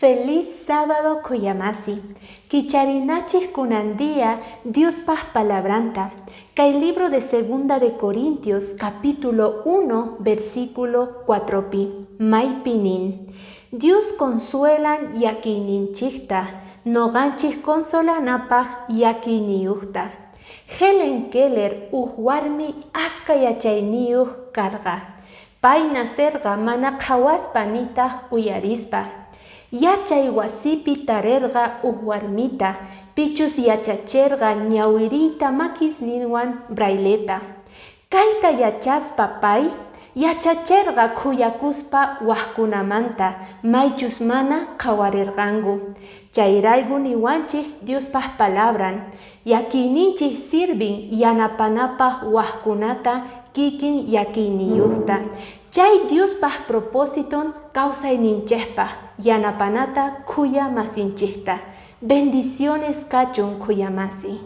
Feliz sábado khuyamasi. Kicharinachik kunan día Diospaj palabranta. Kay libro de Segunda de Corintios capítulo 1 versículo 4pi. Maypi nin. Dios consuelan llakiyninchikta, noqanchik consolanapaj llakiyniyuqta. Helen Keller uj warmi aska yachayniyuq karqa. Pay nacerqa mana qhawaspa nitaq uyarispa. Yachay wasipi tarerqa uj warmita, pichus yachacherqa ñawiriyta makisninwan braileta. Kayta yachaspa pay, yachacherqa khuyakuspa wajkunamanta, maychus mana qhawarirqanku. Chayrayku niwanchik Diospaj palabran, llakiyninchik sirvin yanapanapaj wajkunata kikin llakiyniyuqta. Chay Diospaj propósiton kawsayninchikpaj yanapanata khuyamasinchikta. Bendiciones kachun khuyamasi.